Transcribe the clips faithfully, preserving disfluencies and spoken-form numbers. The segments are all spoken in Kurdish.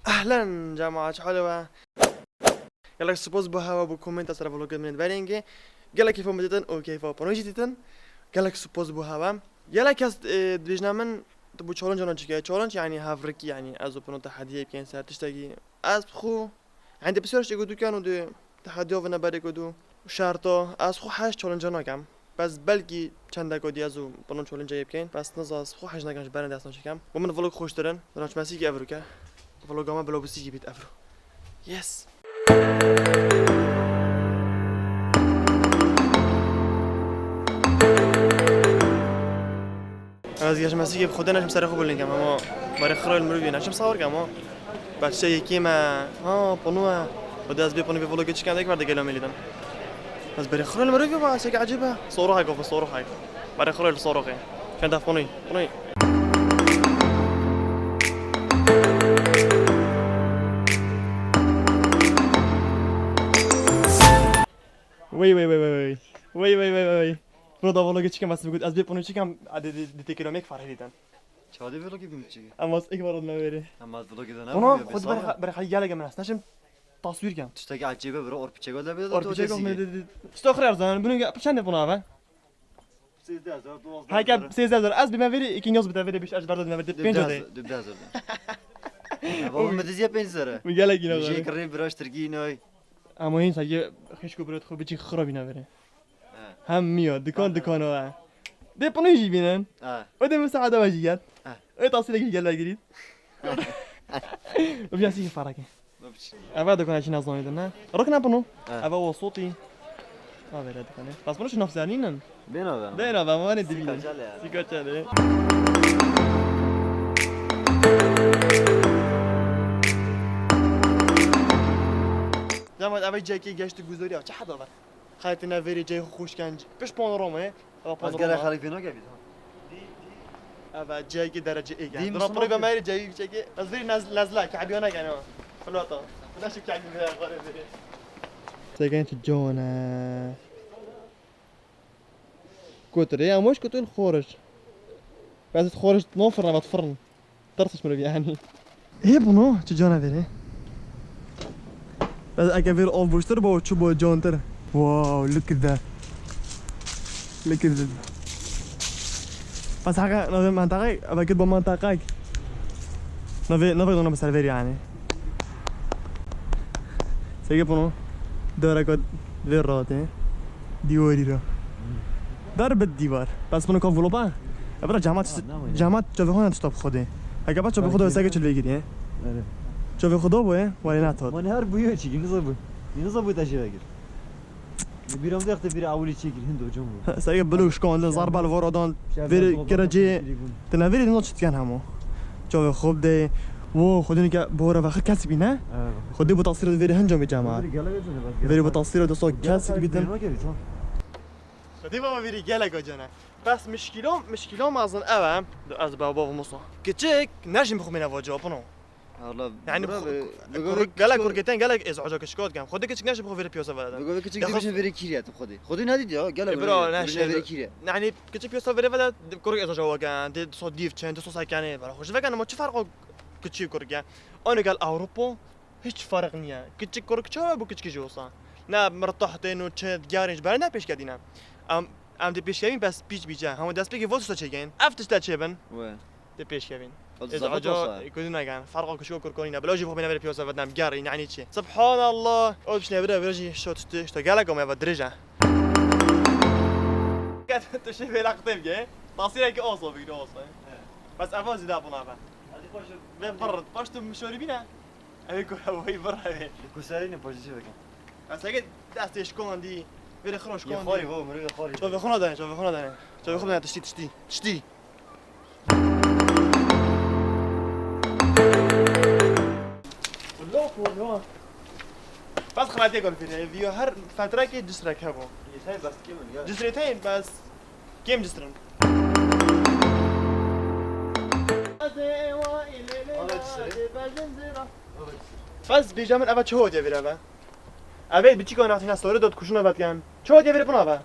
Ehlen cemaat, çi halê we? Gelek spas bo hewa, bo komenta ser vlogê min derengê. Gelek keyfa min dîtin û keyfa panoyê jî dîtin. Gelek spas bo hewa. Gelek kes, e, dibêjne min, tu bo challenge-ana çi dike? Challenge yani hevrikî, yani ez û pano tehediyê bikin ser tiştekî. Ez bi xwe, yani de pisyar ştê ku tu ken û de tehediya vine berê ku du şerta. Ez xwe hej challenge-a nakem. Bes belkî çendeka dî ez û pano challenge-a yê bikin. Bes niza ez xwe hej nakem ji berê destna çekem. Bo min vlog xweştir in. Dina çi mesîkî ev rûke. Vloga me bila bûsîkî bît evro. Yes. Ez geşim mesîkê bi xwedê neşim serê xwe bilînkem, ama barê xirayl mirovî neşim sawir kem, ama. Bes şey yekî me, ha, pano e. Xwedê ez bê pano vê vlogê çikem dek berde gelo melî din. Ez berê xirayl mirovî va, seke ecîb e. Soroxek, soroxek. Barê xirayl soroxê. Çend def panoyî, panoyî. Wey, wey, wey, wey, wey. Wey, wey, wey, wey, wey. Bro, da vlogê çikem, ez got, ez bê pano çikem, a, de, de, de têkilo mek fark dîtin. Çawa dê vlogê bîm çi? Ama ek var onunla veri. Ama vlogê de ne Ona yapıyor? Xwed ber, ber xay gelek min, neşim taswir kem. Tiştekî ecêbe bro, orpiçego de bê de. Orpiçego to me de, de. Stoxrer zaman, bunu ya, çend pano ava? Sêzdeh hezar, duwazdeh hezar. Heke sêzdeh hezar. Ez bime veri, iki nyoz bide veri, beş ez berdo bime veri, pênc de. Duwazdeh hezar. Baba min diziye pênc hezar. Bu gelek yine. Jê kirê biraş tirkî noy. Ama hin sadece xeşko bro xo biçi xirabîne veri. He. Hem miyo, dikan dikan o he. Dê pano jî bînin. He. O dê misaada ve jî gel. He. O tasîlek jî gel vegirît. O bir şey fark e. Eva dikana çi nazanî ne? Rokna pano. He. Eva o sotî. Ha, vere dikane. Bas pano çi nafzanînin? Bêna be. Bêna be, mane dibînin. Sîka çale. Sîka çale. Zaman eva cekê geçti guzori ya. Çi hada var? Xelkê ne verê cayê xwe xweş ken. Piş panorama ye. Eva panorama. Ez gelek xelk vê nakevî. Eva cayekî derece êk e. Dî Dura Müslüman piro be ki. Meyri cayê çekê. Ez verî nez-, nezle, kehbiya ne gene. Flota. Bu da şu kehbi be, xare verê. Segen çi cone. Kotir, ya moş kotir xoriş. Bes xoriş no fırın, evet fırın. Tersmiş böyle yani. Hê bunu, çi canaverê? Bes eke vir ov buştir bo, çi bo cantir. Wow, look at that. Look at that. Bes haka, navê mantaqay, vakit bo mantaqay. Navê, navê dona ser ver yani. Sege bunu. Döreka ver rahatê. Diwarî ra. Dar bi dîvar. Bes bunu ka vloba. Ebra camat, ha, ne var ya? Camat çavê xwe ne tişta bi xwedê. Heke ba çavê xwe de seke çil vegirî. Evet. Çavê xwe da boye, wale ne tat. Mane her buyu çiki, niza bu. Niza bu taşı vegir. Biram de bir awli çekir, hindo cumbu. Seke bilo şkon, zarba li vora dan, veri kiracê. Te ne verî niza çitken hemo. Çavê xwe de, wo, xwe de ke bora ve kes bîne. Evet. Xwe de bu tasîr de veri hinca mi cama. Veri bu tasîr de so kes bîtin. Xwedê baba vêrî gelek acene. Bes mişkîlo, mişkîlo mezin ev e. Ez baba Musa. Kiçik, neşim xumine va cevapno. Allah, yani bura be, kuruk, gelek kurgeten, gelek ez hoca kiçik otkem. Xwedê kiçik neşim xo vêrî piyosa vede. Bego kiçik dibişin vêrî kiriye tu xwedê. Xwedê ne didi ya, gelek. E, bro, ne şey. Vêrî kiriye. Yani kiçik piyosa vêrî vede, kuruk ez hoca waken, de so div çen, de so sekene. Bana hoş veken ama çi fark o kiçik kuruk ya. Onu gel Avrupa. Hiç fark niye. Küçük korku çawa bu küçük olsa. Ne mırtah tenu çe diyarin ber ne peşkedine. Am, am de peşkevin bes piç bice. Hama dest peki vosu çeken. Af tişte çeben. We. De peşkevin. Ez aca kuduna gan. Fark küçük korku ne. Bela jibo bine ver piyosa vedem gari yani çi. Subhanallah. O bir şey bire bire şo tişte işte gala kome ve dirije. Kat tişe bela kıtım ge. Tasire ki olsa bir olsa. Bas avazi da buna ben. Ve bir paştım şöyle bine. Ew ê ku hewayî bireve. Li ku serê ne pajî çi bikin? Ez heke destê şikandî, vêrê xwe şikandî. Yê xwarî bo, mirovê xwarî. Çavê xwe nadane, çavê xwe nadane. Çavê xwe bidane, tiştî, tiştî, tiştî. Lo ku, lo. Bas xelatê gol fîne, viyo her fetrekê cisrek hebo. Yê tay bas kim ya? Cisrê tay bas. Kêm cistirin. Fez bêje min eva çi hodiye vêre ve? Eve biçîka naxtîna sore dot kuşuna vetken. Çi hodiye vêre buna ve?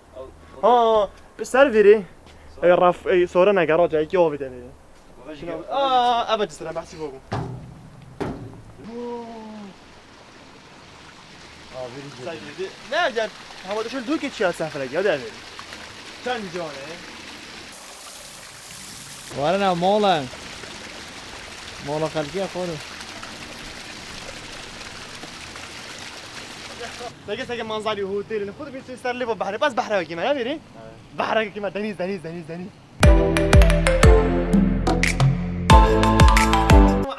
Ha, bi ser vêrê. Ey raf, ey sore negera cayekî o vide vêrê. Aa, eve cisire behsî bû. Ne, ya, hava dışarı dûkê çiya seferek ya, devê. Çend cane? Warena mola. Mola xelkê xwe. Seke, seke manzarî hotelê. Xwe dibî ser lê ve behrê. Bas behre wekî me, ne vêrî? Behre wekî me, deniz, deniz, deniz, deniz.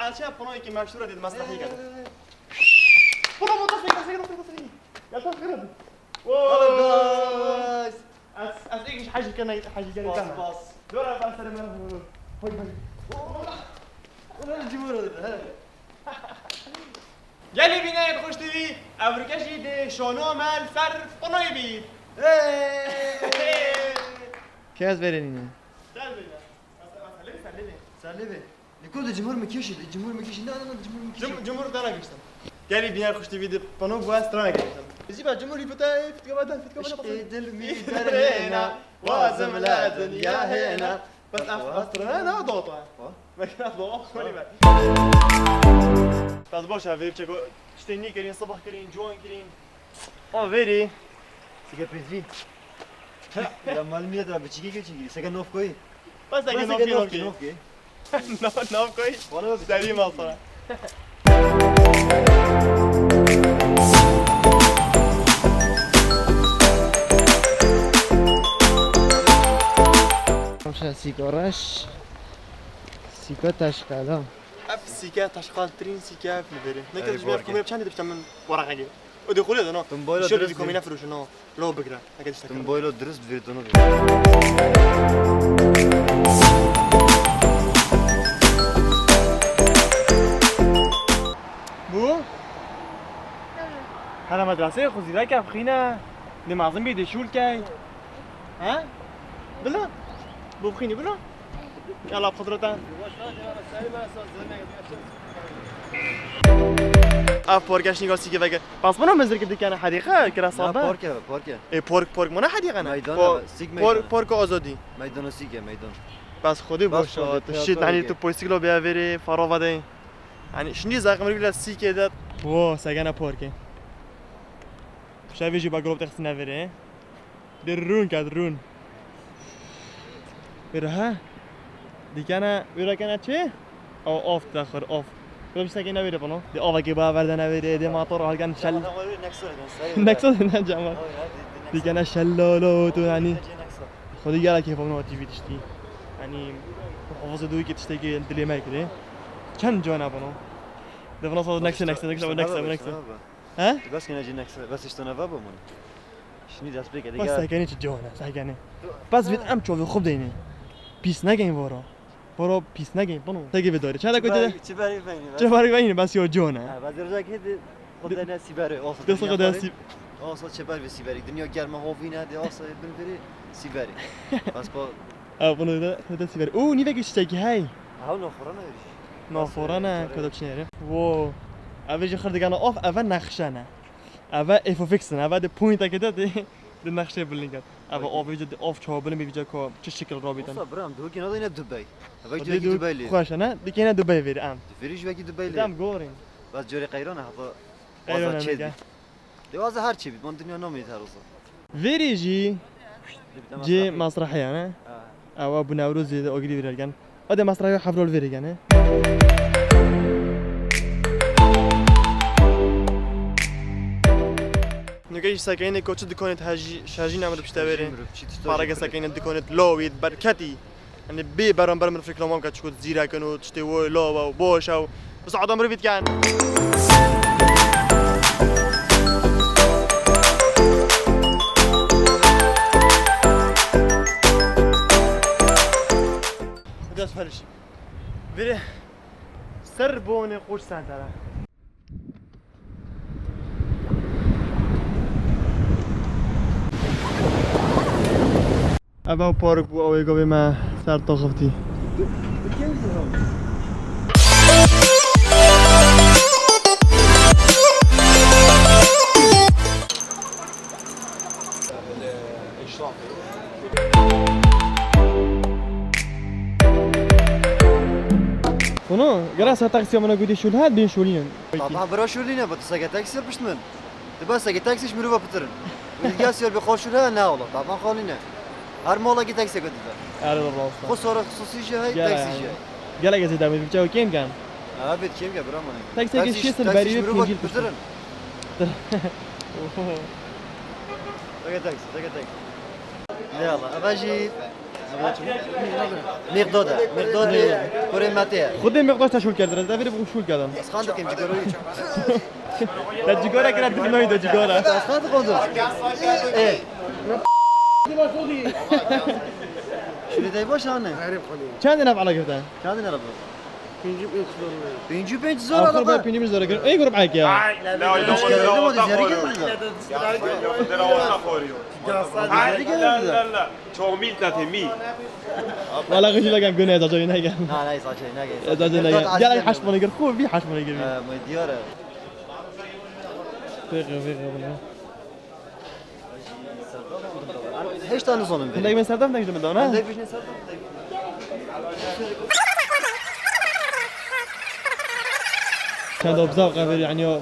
Elçe panoyekî meşhur e, dedim, meslehî geldi. Pano, motor, seke, seke, seke, seke. Ya, taş kırıldı. Hello, guys. Ez, ez ilk iş hacı kene, hacı gene Spas, kene. Spas. Dur abi, ben sana ben. Hoy, hoy. Ulan cumhur oldu, he. Gelî bînerên Xweş T V, evrûke jî di şono me li ser panoyê bî. Hey! Kes verê nîne. Gel bîne. Sen, sen, sen, sen, sen. Sen lê be. Li ku di cumhur mi kişî, di cumhur mi kişî, na, na, na, di cumhur mi kişî. Cum-, cumhur dana giştim. Gelî bîner Xweş T V di pano bu strana giştim. Zî ba cumhur hîfta, hîfta bada, hîfta bada. Îşkê dil mi derhêna, wazim la dinya hêna. Bas af, bas strana na dota. Wa? Mekna do, xoli ver. Bas boş ver, verip çeko. Tiştê nî kirin, sabah kirin, ciwan kirin. O verî. Sike pêzvî. Ya mal millet ra biçîkê geçin girî. Seke nofkoyî. Bas seke nofkoyî, nofkoyî. Nofkoyî. Nofkoyî. Bana bak. Serî mal sana. Sîka reş. Sîka teşqela. Ev sîke teşqaltirîn sîke ev li verê. Neke ji ber komê çendê dişte min waraqekê. O dê xulê de no. Tumboyla dirist komê nefroşe no. Lo bigre. Heke dişte. Tumboyla dirist verê dono. Bu? Hela medreseyê xwe zîrek ev xîne. Dê mezin bî dê şûl key. He? Bila? Bu xînî bila? Yala bi qudreta. Ev parke şinî gal sîkê veke. Pas bana mezir ki dikene hedîqe kira sabe. Parke, parke. E park, park mana hedîqe ne? Meydana, sîk meydana. Park, park azadî. Meydana sîke, meydan. Bas xwedî boş. Bas xwedî, tu şît, teatro hani dike. Tu poîsîklo bê verê, farova de. Hani şinî zaqimir bile sîkê de. Wo, segene parke. Şevê jî ba grop texsine verê. Di rûn ke, di rûn. Wêre he? Dikene, wêre kene çi? Ew of daxir, of. Wêre tiştekê newêre bano. Di avekê ba verdene wêre, di motor halken şel. Nexo ne cama. Dikene şellolo tu yani. Xwedî gela kêfa min T V tiştî. Yani hafızê dû ki tiştekê dilê me kirê. Çend cana bano. Devna sa next, next, next, next, next. He? Bes kene cin next, bes işte neva bu mun. Şimdi ders pek. Bas sekene çi cana, sekene. Bas vit em çovê xwe deyne. Pis negeyn voro. Voro pis negeyn, bunu. Tege ve dori. Çada koydu. Çibari veyni. Çibari veyni, bas yo cana. Ha, bas derece kedi. Xwedê ne sîberê, olsa. Dê xwedê sî- Olsa çeper ve sîberê. Dünya germe hovine de olsa bin veri sîberê. Bas bu. Ha, bunu da, da sîberê. Oo, nîvekî çiçekî hey. Ha, no xorana herî. No xorana, koda çineri. Wo. Eve ji xir digana of, eve nexşe ne. Eve efofixin, eve de point akede de, de nexşe bilingat. Eve of, eve de of çawa bilim, eve ko çi şekil robîtan. Olsa bram, du kina da yine Dubai. Eve ki Dubai li. Xweş ne, dikene Dubai veri am. Veri ji vekî Dubai li. Tam gorin. Bas cöre qeyrana hata. Qeyrana çedi. Dewaze her çi bî, man dinya nameyî her roza. Verê jî cê mesrahê ne? Ha. Ewa bu Newrozê de ogirî vêrergen. O de mesrahê hevlol vêregen, he? Nûke jî sekeyne koçi dikonê hejî, şejî nemir pişte vêrê. Parage sekeyne dikonê lowî berketî. Hani bê beramber min fikra mam ke çiku zîrek in û tiştê wo law e û boş e û bi saeta mirov vît ken. Biraz feriş. Biri ser bonê qoç sentere. Ev ew park bû, ew ê gavê me ser taxiftî. Bunu, gera ser taksiya min gotî şûl hat, bin şûlînin. Tamam, bira şûlîne, bu seke taksiya pişt min. Bes e ki taksî ji mirova pitir in. Û ya siyar bi xweşûr he, ne wala. Taban xalî ne. Her malekî taksiyeke dide. Erê, rast e. Xwe sara xisûsî jî heye, Gel taksî yani. jî heye. Gelek ez ê demê biçe û kêm kem. Ha, bit kêm ke bira mane. Taksiyeke Taksî şêst ji, sed taksî berî ji mirova pêncî pitir in. Teke taksî, teke taksî. Ne wala. Eva jî Miqdad e. Miqdad e. Kurê Mete ye. Xwedê Miqdad te şûl kerdin, ez devirê bixwe şûl kerdin. Ez xandiqîm cigara wî. Te cigara kira dibî nayê de cigara. Ez xandiqîm do. Ê. Şûlê dey baş anne. Çend ne bala girte? Çend ne bala? Pêncî pênc zor. Pêncî pênc zor. Axir be pêncî pênc zor. Ey grup eke. La ilahe illallah. Dera orta xoriyo. Dera orta xoriyo. Dera orta xoriyo. Çok mil tate mil. Wala gıcı da gel gune da joyuna gel. Na na, saçı ne gel. Da joyuna gel. Gel ay haşmana gir. Xo bir haşmana gir. Ha, ma diyar e. Peki, peki, peki. Heşta nizanim. Hindek ben serdam da gidelim daha, ha? Hindek bijne serdam. Çend obza kaver yani o.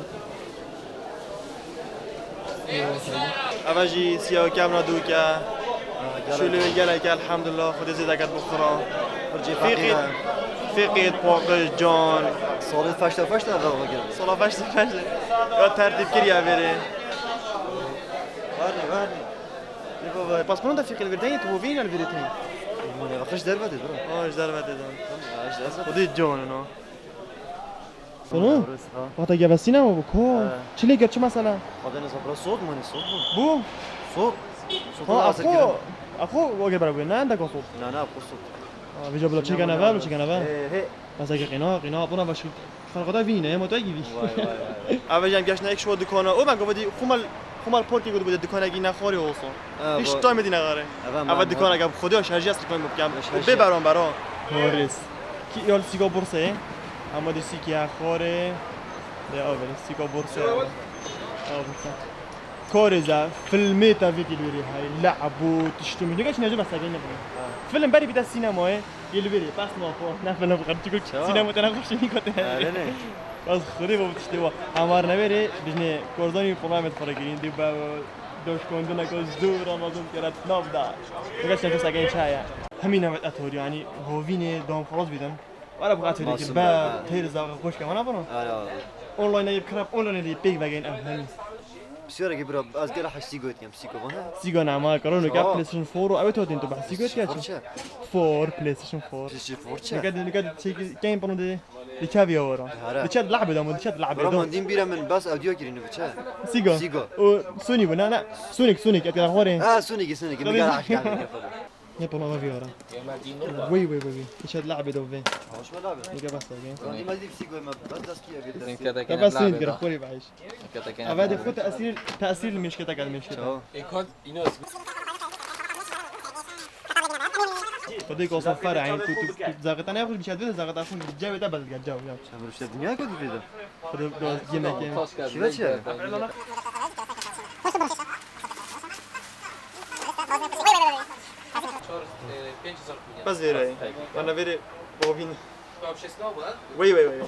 Eva jî siya kemra dûke. Şûlê wê gelek elhamdulillah, Xwedê zêdeket bixura. Fîqît, fîqît, paqij, can. Salê feşte feşte eve eve geldi. Sala feşte feşte. Ya tertîb kiriye verê. Varnî, varnî. Pasporon da fîqî li vir deyê, tu hovîn li virê teyê. Mane, xweş derve de, bro. Xweş derve de, dan. Xwedê can no. Sonu? Wata gevesîne mi bu? Ko? Çi lê ger, çi mesele? Xwedê ne sabra sot mane, sot bu. Bu? Sot. Sot. Ha, axo, axo wagir bera bûye, ne endek sot. Na na, axo sot. Vêca bila çêkene ve, bila çêkene ve. He he. Mesela ki qîna, qîna, buna ve şu ferqada vîne, ya motoya gibi. Vay vay vay. Eve jem geşne ek şo dükana. O ben gavadi xumal, xumal porki gudu bu dükana ki ne xori olsun. Hiç time dine gare. Eve dükana gab xodi şarjı asli koyma. Bê beron bero. Horis. Ki yol sigo burse. Ama de siki ya xore. De abi, siko borse. Abi sen. Koreza, filmê te vê dîlwêrê hay, le'b û tiştû min. Nika çi nece mesela gel ne. Film berî bide sînemayê, dîlwêrê, bes ne xo, ne film xer, çünkü sînema te ne xweş nîka te. Öyle ne? Bas xirê bu tiştê wa. Hemar ne verê, bijne Korzanî Purnamet para girîn, dê be doşkondina ko zor Amazon keret nav da. Nika çi nece mesela gel çaya. Hemî nevet etor yani, hovînê dom xalas bidin. Were bu xatirê ki be teyr zaga xweş ke mana bana. Ara. Online yê krap, online yê pek vegen em hem. Siyara ki bro, az gera haşti gotiye, siko bana. Sigo nama, karo no ka PlayStation four, evet o din tu bahsi gotiye. Four, PlayStation four. PlayStation four çe? Nika nika çek game pano de. Dikâ viya wara. Dikâ la'be da, dikâ la'be da. Bro, din bira min bas audio kirî ne biçe. Sigo. Sigo. O Sony bu, na na. Sonic, Sonic, et ya hore. Ha, Sonic, Sonic. Nika aşk abi. Ne pano va viyara. Wey wey wey wey. Îşet la'be do ve. Hoş mu abi? Ne bas abi. Sen dima dip sigo ma bas daskiye bir ders. Ka bas sîn gira xorî baş. Ava de xo tesîr, tesîr li mêşketa kal mêşketa. Çaw. E kod ino. Xwedê ko safar yani tu tu zaqeta ne xo bişet ve zaqeta xo ceveta bas gel caw ya. Sen ruşte dünya ko dipê de. Xwedê do yemek yemek. Şive çi? Bas vêreyê. Bana vêrê bovîn. Wey wey wey.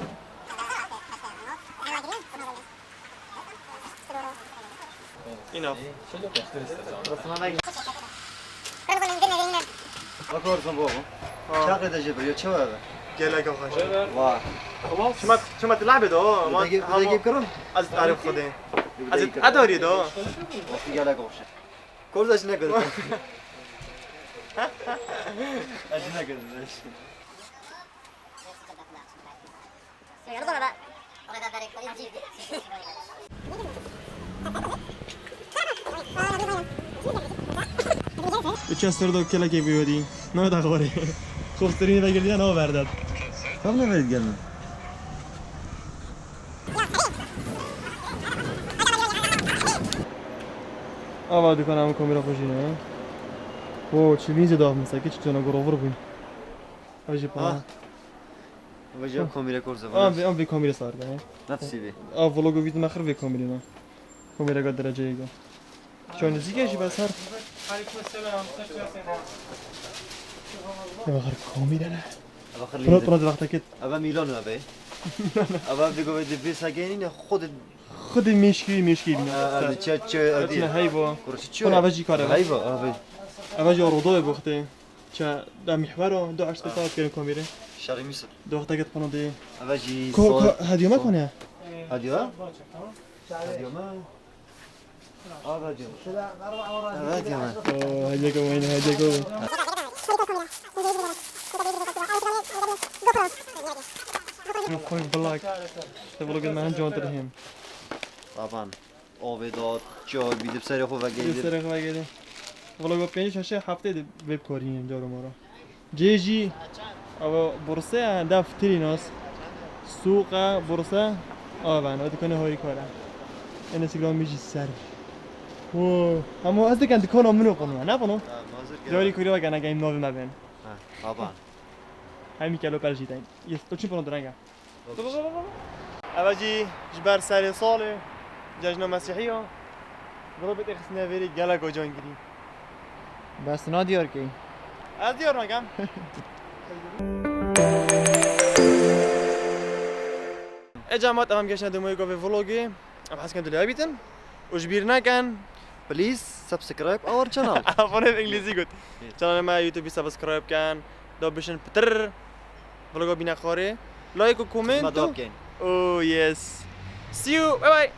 Enough. Bak orada baba. Çakre de jebir, ya çawa be? Gelek xweş. Vah. Çima, çima tu la'be do? Degê, degê kirin. Ez tarif xwedê. Ez edorî do. Wextî gelek xweş. Korza ji ne kurdin? Ez ji ne kurdin? Çi ser do kelekê bûyodî. Ne da xorê. Xoftirînê vegirdiye ne verdet. Tam ne verdet gelme. Ava dükana mı kamera xojine. O çi vînzê da mı saki çi cana gorovur bûn. Ev jî pa. Ah. Ve jî kamîre kor zevana. Abi, abi kamîre sar be. Nefsî be. Abi vlogu vît me xir vê kamîre ne. Kamîre ga dereceye ga. Ço nizîke jî bes her. Aleyküm selam. Ya xir kamîre ne. Ava xir lîzin. Pronto de vakte kit. Ava Milan abi. Ava vê go vê de vê sagenî ne xod Xwedê mêşkî, mêşkî bîne. Erdî çe çe erdî. Çine heyva. Kurşi çi? Kuna ve jî kare be. Heyva abi. Eve jî rodo ye boxtê. Çe da mihwero, du eşte saat kerin komîrê. Şerî misil. Du wexte get pano de. Eve jî Ko, sor. ko, hediyo me kone? Hediyo? Hediyo me. Abi hediyo. Abi hediyo me. Oo, hediye ko, hediye ko. Koy vlog. Te vlog me hem can te hem. Taban. Avê dat, çay bîdip serê xwe Bir vegedir. sene kadar geldi. Vlog pênc şeş heftê de web korînim caro maro. Cê jî ava burse ya def Trinos. Sûqa burse. Avan, o dikane harîka e. En Instagram jî ser. Wo, ama ez dikan dikana min o konu, ne konu? Carî kurî vegana game navê me bên. Taban. Hemî kelo per jî deyn. Yes, to çi pano direnge. Eve jî ji ber serê salê cejna Mesîhiya. Vlog tê xistine verî gelek o can girî. Bes na Diyarkê. Ez diyar nakem. E camat, em geşne demoyê govê vlogê. Em hez ken dilê bitin. Û ji bîr nekin. Please subscribe our channel. Abone bi îngilîzî got. Channel me YouTube subscribe ken. Da bişin pitir. Vloga bîne xwarê. Like û comment. Xizmet û- bikeyn. Oh yes. See you. Bye bye.